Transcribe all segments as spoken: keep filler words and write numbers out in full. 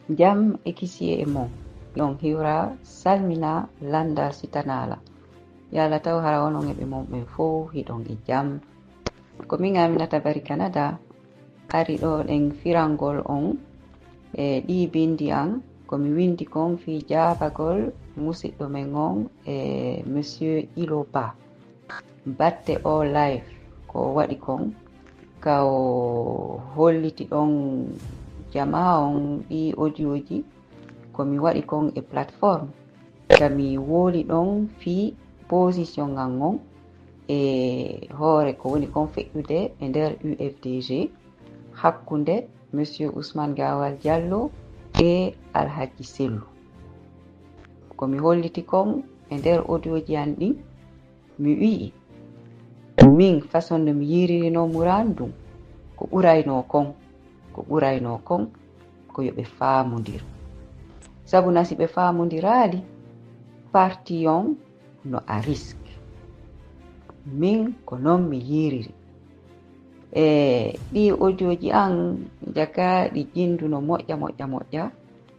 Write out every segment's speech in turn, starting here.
Jam e kisiyee e mon. Hiɗon hiwra, salmina, lannda, sitanaala. Yo Allah taw hara onon e ɓe mon ɓen fow hiɗon e jam. Ko min Aminata Bari Canada, ari ɗoo ɗen firangol on e ɗii binndi an, ko mi winndi kon fii jaabagol musiɗɗo men on e Monsieur Iloba. Batte oo live ko o waɗi kon, ka o holliti ɗon jamaa on ɗii audio ji, ko mi waɗi kon e plateforme, ka mi wowli ɗon fii position an on e hoore ko woni kon feƴƴude e nder U F D G hakkunde Monsieur Ousmane Gawal Diallo e Alhaji Sellu. Ko mi holliti kon e nder audio ji an ɗin, mi wi'i, min façon no mi yiiririnoo Mourane ndun, ko ɓuraynoo kon, ko ɓuraynoo kon, ko yo ɓe faamondir. Sabu na si ɓe faamondiraali, parti on no à risque. Min ko non mi yiiriri. E ɗii audio ji an, jaka ɗi jinndu no moƴƴa, moƴƴa, moƴƴa.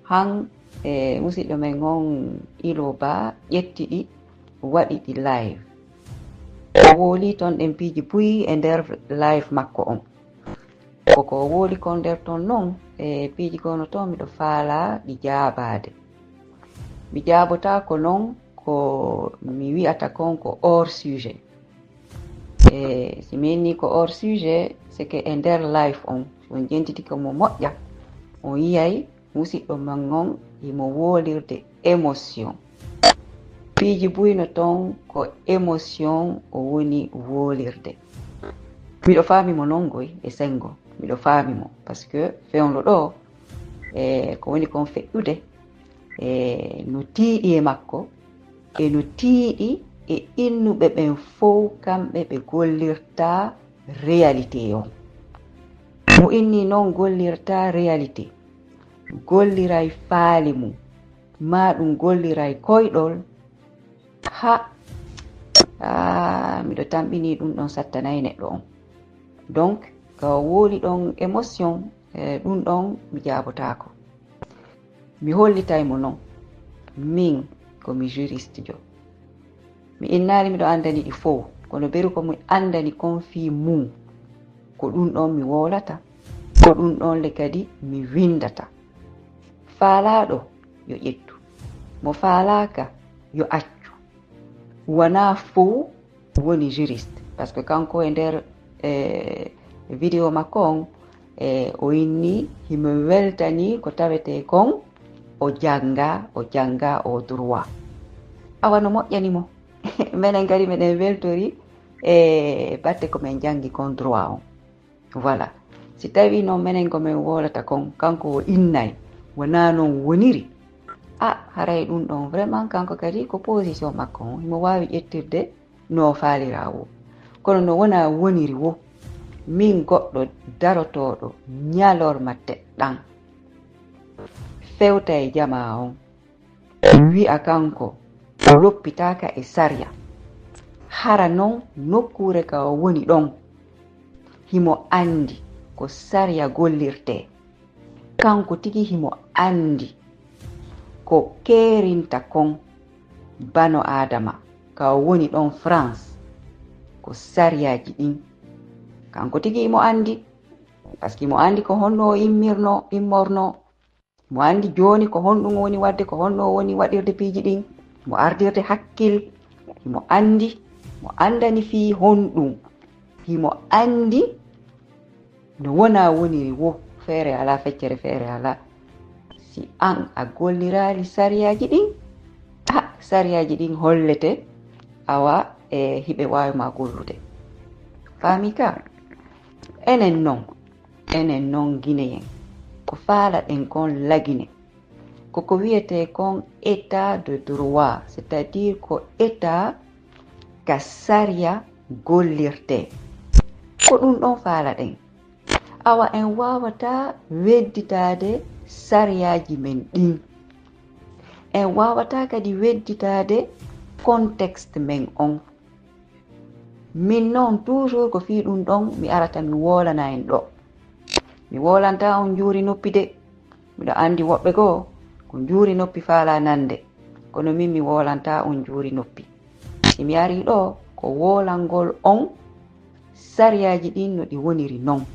Han e musiɗɗo men on Iloba ƴetti ɗi, waɗi ɗi live. O wowli ton ɗen piiji buy e nder live makko on. Ko ko o wowli kon nder ton non, e piiji goo no ton miɗo faalaa ɗi jaabaade. Mi jaabotaako non ko mi wi'ata kon ko hors sujet. E si mi inni ko hors sujet, c'est que e nder live on, si on jentitike mo moƴƴa, on yi'ay musiɗɗo men on himo wowlirde émotion. Piiji buy no ton ko émotion o woni wowlirde. Miɗo faami mo non goy e senngo, miɗo faami mo, parce que fewndo ɗoo, e ko woni kon feƴƴude, e no tiiɗi e makko, e no tiiɗi e innuɓe ɓen fow, kamɓe ɓe gollirta réalité on. Mo inni non gollirta réalité, golliray faali mum, maa ɗum golliray koyɗol, ha, ah, miɗo tamɓini ɗum ɗon sattanay neɗɗo on. Donc, ka o wowli ɗon émotion, eh, ɗum ɗon mi jaabotaako. Mi hollitay mo non, min ko mi juriste jo. Mi innaali miɗo anndani ɗi fow, kono beru ko mi anndani kon fii mum, ko ɗum ɗon mi wowlata, ko ɗum ɗon le kadi mi winndata. Faalaaɗo yo ƴettu, mo faalaaka yo accu. Wanaa fow woni juriste, parce que kanko e nder, eh, vidéo makko on, eh, o inni himo weltani ko tawetee kon o jannga, o jannga o droit. Awa no moƴƴani mo. Menen kadi meɗen weltori e batte ko men janngi kon droit on. Voilà. Si tawii noon menen ko men wowlata kon, kanko o innay, wanaa noon woniri. A, haray ɗum ɗon vraiment kanko kadi ko position makko on, himo waawi ƴettirde no o faaliraa woo. Kono no wonaa woniri woo, min goɗɗo darotooɗo ñalorma teɗɗan, fewta e jamaa on, wi'a kanko o loppitaaka e sariya. Hara non nokkuure ka o woni ɗon, himo anndi ko sariya gollirtee. Kanko tigi himo anndi ko keerinta kon bano Aadama ka o woni ɗon France, ko sariyaaji ɗin. Kanko tigi himo anndi, parce que himo anndi ko honno o immirno, immorno. Himo anndi jooni ko honɗum o woni waɗde, ko honno o woni waɗirde piiji ɗin. Himo ardirde hakkil, himo anndi, himo anndani fii honɗum. Himo anndi no wonaa woniri woo, feere alaa, feccere feere alaa. Si an a golliraali sariyaaji ɗin, a, sariyaaji ɗin hollete, awa, e hiɓe waawi ma gollude. Faami ka? Enen non, enen non Gineyen, ko faalaɗen kon la Guinée, ko ko wiyetee kon état de droit, c'est-à-dire ko état ka sariya gollirtee. Ko ɗum ɗon faalaɗen. Awa en waawataa wedditaade sariyaaji men ɗin. En waawataa kadi wedditaade contexte men on. Min non toujours ko fii ɗum ɗon mi arata mi woolana en ɗoo. Mi woolantaa on njuuri noppi de. Miɗo anndi woɓɓe goo ko njuuri noppi faalaa nande, kono min mi woolantaa on njuuri noppi. Si mi arii ɗoo ko woolangol on sariyaaji ɗin no ɗi woniri non.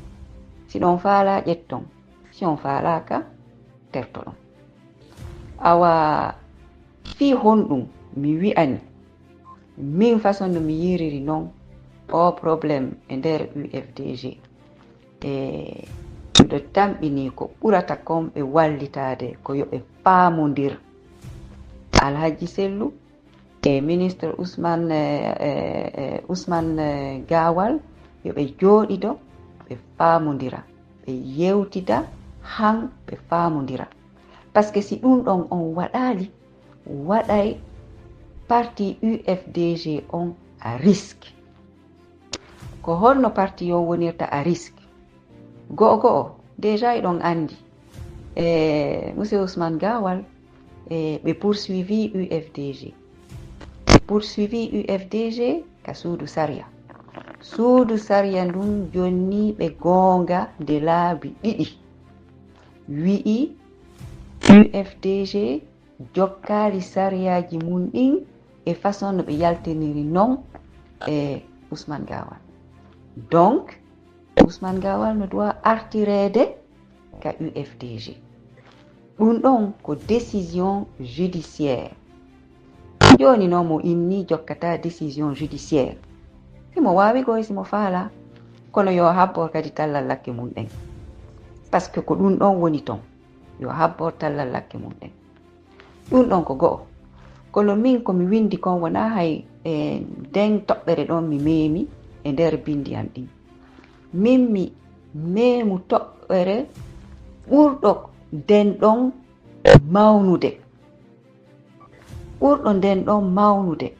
Si ɗon faalaa ƴetton, si on faalaaka tertoɗon. Awa fii honɗun mi wi'ani min façon no mi yiiriri non o problème e nder U F D G. E miɗo tamɓini ko ɓurata kon ɓe wallitaade ko yo ɓe faamondir. Alhaji Sellu e ministre Ousmane, eh, eh, eh, Ousmane, eh, Gawal, yo ɓe jooɗido, ɓe faamondira, ɓe yewtida, han ɓe faamondira. Parce que si ɗun ɗon on waɗaali, waɗay parti U F D G on à risque. Ko honno parti on wonirta à risque? Go'o go'o, déjà eɗon anndi, e Monsieur Ousmane Gawal, e ɓe poursuivi U F D G. Ɓe poursuivi U F D G ka suudu sariya. Suudu sariya ndun jonni ɓe goonga nde laabi ɗiɗi. Wi'i U F D G jokkaali sariyaaji mun ɗin e façon no ɓe yaltiniri non e Ousmane Gawal. Donc, Ousmane Gawal no doit artireede ka U F D G. Ɗun ɗon ko décision judiciaire. Jooni non mo inni jokkata décision judiciaire. Si mo waawi goy, si mo faala, kono yo habbor kadi tallal lakke mun ɗen. Parce que ko ɗun ɗon woni ton. Yo habbor tallal lakke mun ɗen. Ɗun ɗon ko go'o. Kono min ko mi windi kon wonaa hay e nden toɓɓere ɗon mi meemi e nder bindi an ɗin. Min mi meemu toɓɓere ɓurɗo nden ɗon mawnude. Ɓurɗo nden ɗon mawnude.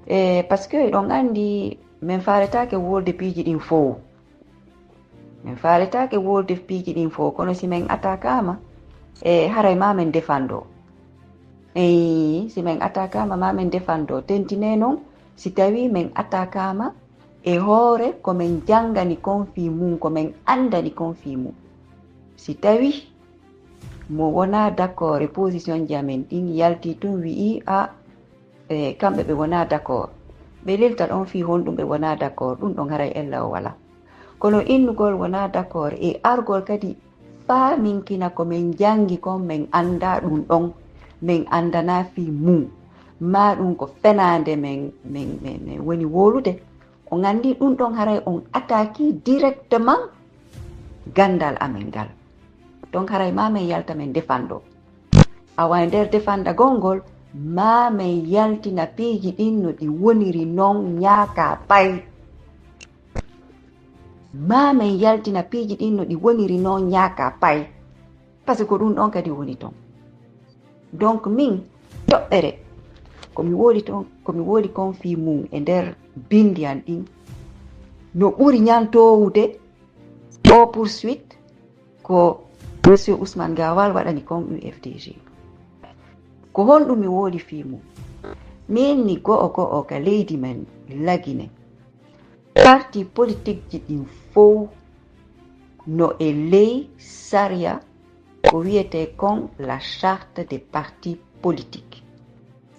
E, parce que eɗon anndi min faaletaake wolde piiji ɗin fow. Min faaletaake wolde piiji ɗin fow, kono si min attaquaama, e haray ma min defando. Eyi, si min attaquaama ma min defando. Tentine non, si tawi min attaquaama e hoore ko min janngani kon fii mun, ko min anndani kon fii mun. Si tawi mo wonaa d'accord e position ji amen ɗin yalti tun wi'i, a, e, kamɓe ɓe wonaa d'accord. Ɓe lilta ɗon fii honɗun ɓe wonaa d'accord, ɗun ɗon haray ella o walaa. Kono innugol wonaa d'accord e argol kadi faaminkina ko min janngi kon, min anndaa ɗun ɗon, min anndanaa fii mun. Maa ɗun ko fenaande min, min, min, min woni wowlude. On anndi ɗun ɗon haray on attaquii directement ganndal amen ngal. Donc haray ma min yalta min defando. Awa e nder defandagol ngol, ma min yaltina piiji ɗin no ɗi woniri non ñaaka pay. Ma min yaltina piiji ɗin no ɗi woniri non ñaaka pay. Parce que ko ɗun ɗon kadi woni ton. Donc min toɓɓere ko mi woodi ton, ko mi woodi kon fii mun e nder bindi an ɗin, no ɓuri ñantowude o poursuite ko Monsieur Ousmane Gawal waɗani kon U F D G. Ko honɗun mi woodi fii mun? Min ni go'o go'o ka leydi men Lagine, parti politique ji ɗin fow no e ley sariya ko wiyetee kon la charte des partis politiques.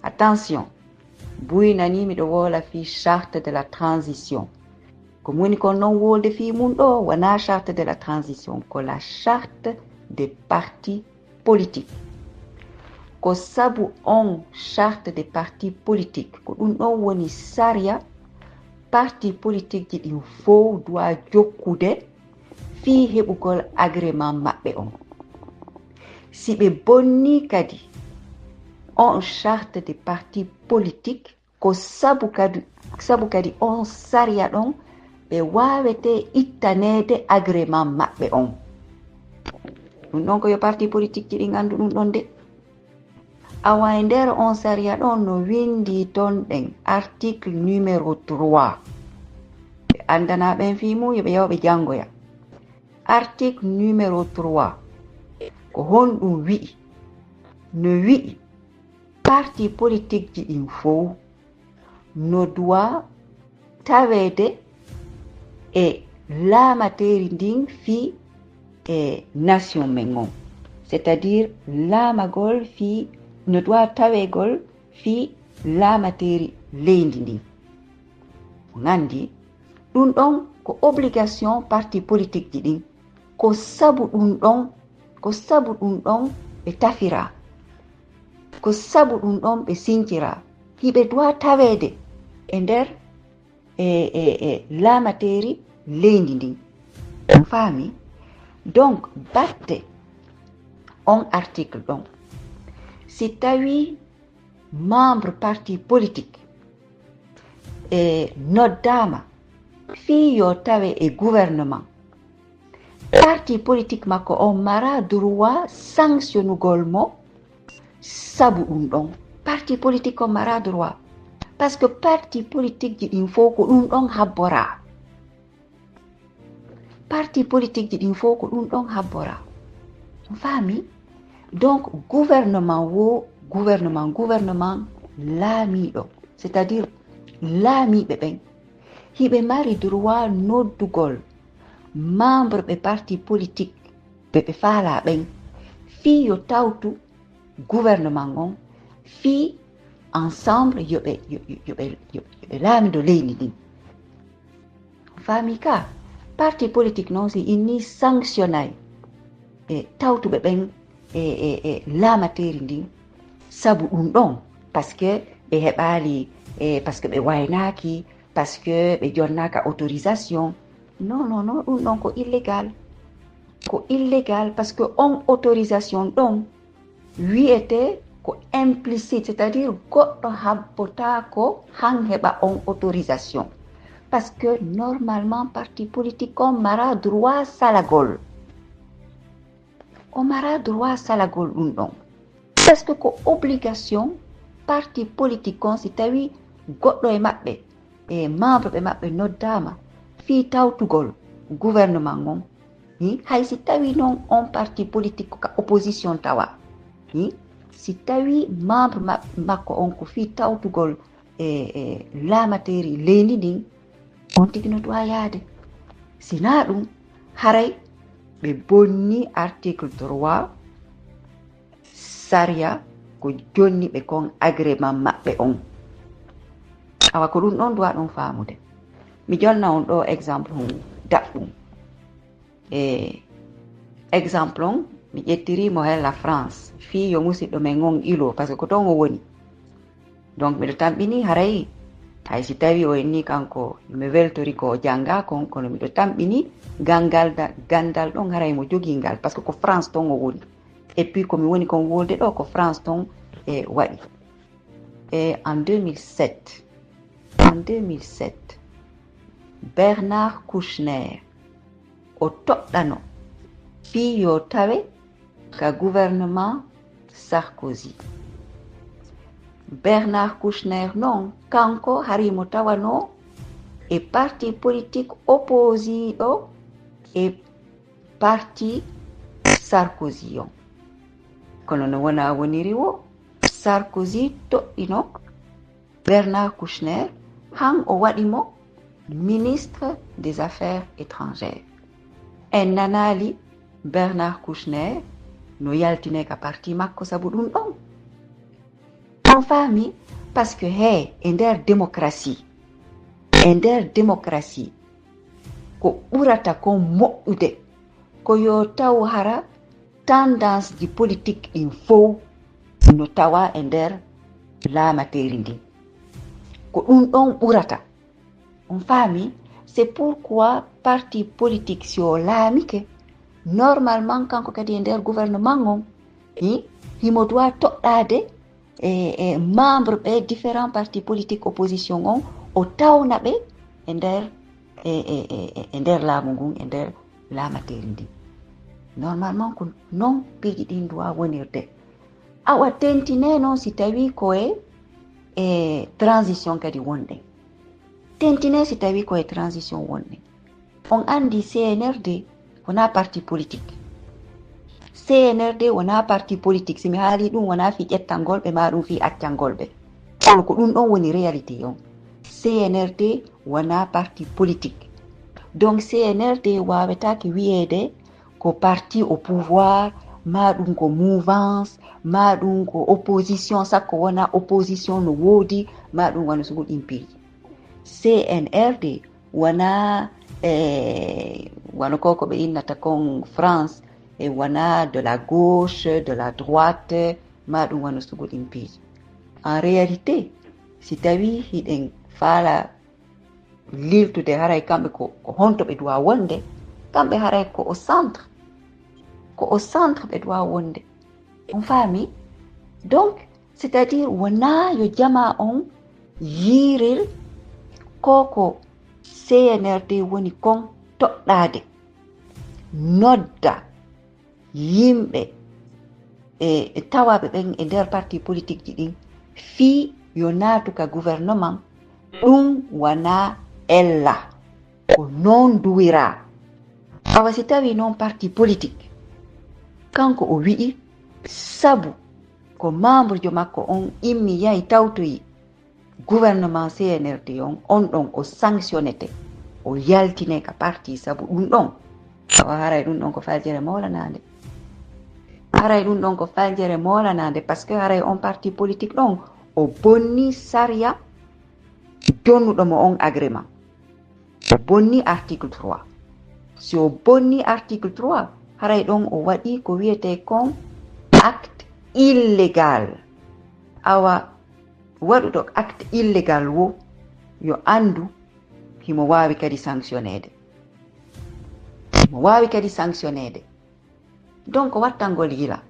Attention, buy nani miɗo wowla fii charte de la transition. Ko mi woni kon non wolde fii mun ɗoo, wonaa charte de la transition, ko la charte des partis politiques. Ko sabu on charte des partis politiques, ko ɗun ɗon woni sariya parti politique ji ɗin fow doit jokkude fii heɓugol agrément maɓɓe on. Si ɓe bonnii kadi on charte des partis politiques, ko sabu kadi, sabu kadi on sariya ɗon ɓe waawetee ittaneede agrément maɓɓe on. Ɗun ɗon ko yo parti politique ji ɗin anndu ɗun ɗon de. Awa e nder on sariya ɗon no windii ton ɗen article numéro trois. Ɓe anndanaa ɓen fii mun, yo ɓe yaw ɓe janngoya. Article numéro trois, ko honɗun wi'i? No wi'i parti politique ji ɗin fow no doit taweede e laamateeri ndin fii e nation men on. C'est-à-dire laamagol fii no doit taweegol fii laamateeri leydi ndin. On anndi ɗum ɗon ko obligation parti politique ji ɗin. Ko sabu ɗum ɗon, ko sabu ɗum ɗon ɓe tafiraa. Ko sabu ɗum ɗon ɓe sinciraa. Hiɓe doit taweede e nder e, e, e laamateeri leydi ndin. On faami? Donc, batte on article ɗon, si tawi membre parti politique e noddaama fii yo tawe e gouvernement, parti politique makko on mara droit sanctionugol mo sabu ɗum ɗon. Parti politique on mara droit. Parce que parti politique ji ɗin fof ko ɗum ɗon habboraa. Parti politique ji ɗin fof ko ɗum ɗon habboraa. On faami? Donc, gouvernement wo, gouvernement, gouvernement laamiiɗo, c'est-à-dire laamiiɓe ɓen, hiɓe mari droit noddugol membre ɓe parti politique ɓe ɓe faalaa ɓen fii yo tawtu gouvernement on fii ensemble yo ɓe, yo, yo, yo ɓe, yo, yo ɓe laamido leydi ndin. Faami ka? Parti politique non si inni sanctionay e tawtuɓe ɓen e, e, e laamateeri ndin sabu ɗum ɗon, parce que ɓe heɓaali e, parce que ɓe waynaaki, parce que ɓe jonnaaka autorisation. Non, non, non, ɗum ɗon ko illégal. Ko illégal parce que on autorisation ɗon wiyete ko implicite, c'est-à-dire goɗɗo habbotaako han heɓa on autorisation. Parce que normalement parti politique on mara droit salagol. O mara droit salagol ɗum ɗon. Parce que ko obligation parti politique on si tawi goɗɗo e maɓɓe e membre ɓe maɓɓe noddaama fii tawtugol gouvernement on. Hi, hay si tawi non on parti politique ko ka opposition tawa. Hi, si tawi membre ma-, makko on ko fii tawtugol e, e laamateeri leydi ndin, on tigi no doit yaade. Sinaa ɗum, haray ɓe bonni article trois sariya ko jonni ɓe kon agrément maɓɓe on. Awa ko ɗum ɗon doit ɗum faamude. Mi jonna on ɗo exemple hun daɓɓum. E exemple on, mi ƴettiri mo hella France, fii yo musidɗo men on ilo, parce que ko ton o woni. Donc, miɗo tamɓini haray, hay si tawi o inni kanko, mi weltori ko o jannga kon, kono miɗo tamɓini gangal da-, gandal ɗon haray mo jogii ngal, parce que ko France ton o woni. Et puis, ko mi woni kon wolde ɗo, ko France ton e waɗi. E en deux mille sept, en deux mille sept, Bernard Kouchner, o toɗɗano fii yo tawe ka gouvernement Sarkozy. Bernard Kouchner non, kanko hari mo tawano e parti politique opposiɗo e parti Sarkozy on. Kono no wona woniri wo, Sarkozy toɗɗino Bernard Kouchner, han o waɗi mo ministre des Affaires étrangères. En nanaali Bernard Kouchner no yaltine ka parti makko sabu ɗum ɗon. On faami? Parce que he, e nder démocratie, e nder démocratie, ko ɓurata kon moƴƴude, ko yo taw hara tendance ji politique ɗin fow no tawa e nder laamateeri ndin. Ko ɗum ɗon ɓurata. On faami? C'est pourquoi parti politique si o laamike, normalement kanko kadi e nder gouvernement on, hi, himo doit toɗɗaade e, e membre ɓe différents partis politiques opposition on, o tawna ɓe e nder, e, e, e, e, e nder laamu ngun, e nder laamateeri ndin. Normalement ko non piiji ɗin doit wonirde. Awa tentine non si tawi ko e, e transition kadi wonɗen. Tentine si tawi ko e transition wonɗen. On anndi C N R D wonaa parti politique. C N R D wonaa parti politique. Si mi haali ɗum, wonaa fii ƴettangol ɓe, maa ɗum fii accangol ɓe. Kono ko ɗum ɗon woni réalité on. C N R D wonaa parti politique. Donc, C N R D waawetaake wiyeede ko parti au pouvoir, Ma ɗum ko mouvance, ma ɗum ko opposition, sakko wona opposition no woodi, ma ɗum wano sugu ɗin piiji. C N R D wona, eh, wano ko ko ɓe innata kon France, e wona de la gauche, de la droite, ma ɗum wano sugu ɗin piiji. En réalité, si tawi hiɗen faala liltude haray kamɓe ko, ko honto ɓe duwa wonde, kamɓe haray ko au centre. Ko au centre ɓe duwa wonde. On faami? Donc, c'est-à-dire wona yo jama on yiiril ko ko C N R D woni kon toɗɗaade. Nodda yimɓe e, e tawaɓe ɓen e nder parti politique ji ɗin fii yo naatu ka gouvernement, ɗum wona ella. Ko noon duwiraa. Awa si tawi noon parti politique, kanko o wi'i, sabu ko membre jo makko on immi yahi tawtoyi gouvernement C N R D on, on ɗon o sanctionnete, o yaltine ka parti sabu ɗum ɗon. Awa haray ɗum ɗon ko faljere moolanaande. Haray ɗum ɗon ko faljere moolanaande, parce que haray on parti politique ɗon o bonni sariya donnuɗo mo on agrément. O bonni article trois. Si o bonni article trois, haray ɗon o waɗi ko wiyete kon acte illégal. Awa waɗuɗo acte illégal wo yo anndu himo waawi kadi sanctionneede. Himo waawi kadi sanctionneede. Donc ko wattangol yila.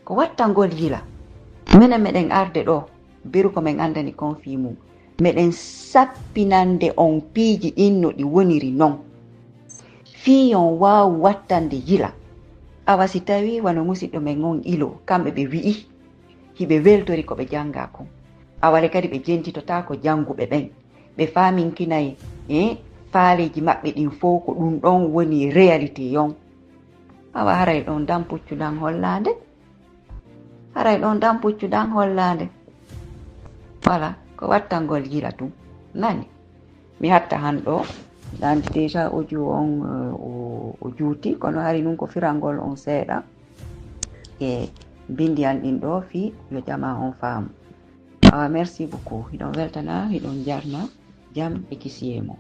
Ko wattangol yila. Minen meɗen arde ɗo, beru ko men anndani kon fii mum. Meɗen sappinande on piiji ɗin no ɗi woniri non. Fii on waawu wattande yila. Awa si tawi wano musiɗɗo men on ilo, kamɓe ɓe wi'i, hiɓe weltori ko ɓe jannga kon. Awale kadi ɓe jentitotaako jannguɓe ɓen. Ɓe faaminkinay, eh, faaleeji maɓɓe ɗin fow ko ɗum ɗon woni réalité yon. Awa haray ɗon dan puccu dan hollaande. Haray ɗon dan puccu dan hollaande. Voilà, ko wattangol yila tun. Nani? Mi hatta han ɗo. Dan déjà audio on, eh, o, o juuti, kono hari nun ko firangol on seeɗa. E bindi an ɗin ɗo fii yo jama on faamu. Awa, merci beaucoup. Hiɗon weltana, hiɗon jarna. Jam e kisiyee mo.